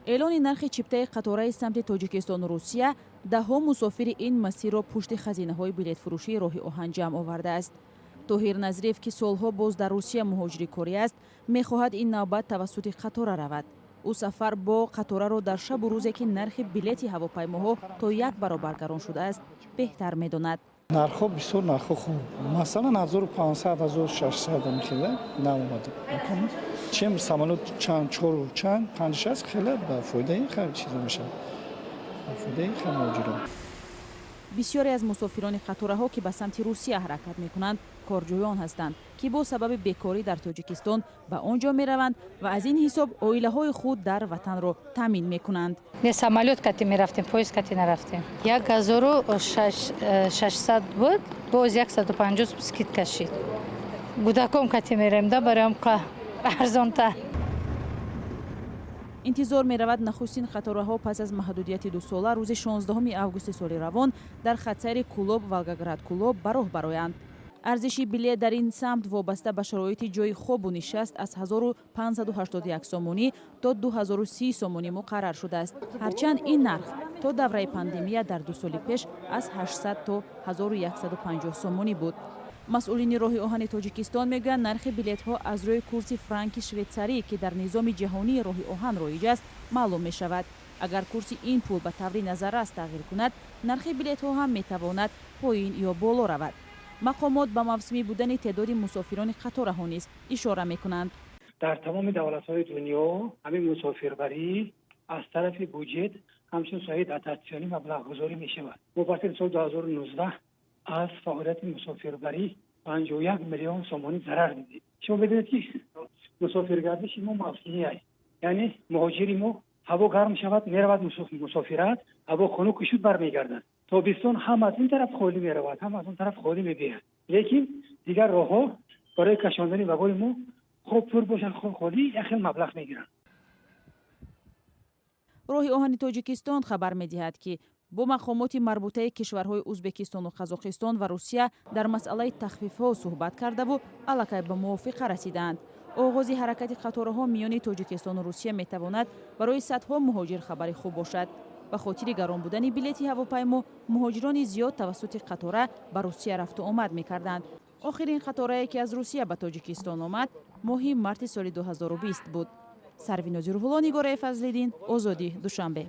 Эълони нархи чиптаи қатораи самти Тоҷикистону Русия даҳҳо мусофири ин масирро пушти хазинаҳои билетфурӯшии роҳи оҳан ҷамъ овардааст. Тоҳир Назриев, ки солҳо боз дар Русия муҳоҷири корӣ аст, мехоҳад ин навбат тавассути қатора равад. Ӯ сафар бо қатораро дар шабу рӯзе, ки нархи билети ҳавопаймоҳо то як баробар гарон шудааст, беҳтар медонад. Нархҳо бисёр, нархҳо хуб, масалан, 1500, 1600 хеле наомада, чем самолёт чанд, чору чанд, панҷ, шаст, хеле ба фоидаи чизо мешавад, ба фоидаи муҳоҷирон. Бисёре аз мусофирони қатораҳо, ки ба самти Русия ҳаракат мекунанд, корҷӯён ҳастанд, ки бо сабаби бекорӣ дар Тоҷикистон ба он ҷо мераванд ва аз ин ҳисоб оилаҳои худ дар ватанро таъмин мекунанд. Не, самолёт кати мерафтем, поезд кати нарафтем. 1600 буд, боз 150 скидка шид. Гудаком кати мерем да, бароям арзонтар. Интизор меравад, нахустин қатораҳо пас аз маҳдудияти дусола рӯзи 16 августи соли равон дар хатсайри Кӯлоб, Волгоград, Кӯлоб ба роҳ бароянд. Арзиши билет дар ин самт вобаста ба шароити ҷойи хобу нишаст аз 1581 сомонӣ то 2030 сомонӣ муқаррар шудааст. Ҳарчанд ин нарх то давраи пандемия дар 2 соли пеш аз 800 то 1150 сомонӣ буд. Масъулини роҳи оҳани Тоҷикистон мегӯянд, нархи билетҳо аз рӯи курси франки швейтсарӣ, ки дар низоми ҷаҳонии роҳи оҳан роиҷ аст, маълум мешавад. Агар курси ин пул ба таври назаррас тағйир кунад, нархи билетҳо ҳам метавонад поин ё боло равад. Мақомот ба мавсимӣ будани теъдоди мусофирони қатораҳо низ ишора мекунанд. Дар тамоми давлатҳои дунё ҳамин мусофирбарӣ аз тарафи буҷет ҳамчун соҳаи дотатсионӣ маблағгузорӣ мешавад. Мо барои соли 2019 аз фаъолияти мусофирбарӣ 51 миллион сомонӣ зарар дидем. Шумо медонед, ки мусофиргардиши мо мавсимӣ аст, яъне муҳоҷири мо ҳаво гарм шавад, меравад мусофират, ҳаво хунук шуд, бармегардад. Тобистон ҳам аз ин тараф холӣ меравад, ҳам аз он тараф холӣ мебиёяд, лекин дигар роҳҳо барои кашондани вагони мо, хоб пур бошанд, хоб холӣ, як хел маблағ мегиранд. Роҳи оҳани Тоҷикистон хабар медиҳад, ки бо мақомоти марбутаи кишварҳои Узбекистону Қазоқистон ва Русия дар масъалаи тахфифҳо суҳбат кардаву аллакай ба мувофиқа расидаанд. Оғози ҳаракати қатораҳо миёни Тоҷикистону Русия метавонад барои садҳо муҳоҷир хабари хуб бошад. Ба хотири гарон будани билети ҳавопаймо муҳоҷирони зиёд тавассути қатора ба Русия рафту омад мекарданд. Охирин қаторае, ки аз Русия ба Тоҷикистон омад, моҳи марти соли 2020 буд. Сарвинози Рӯҳулло, Нигораи Фазлиддин, Озодӣ, Душанбе.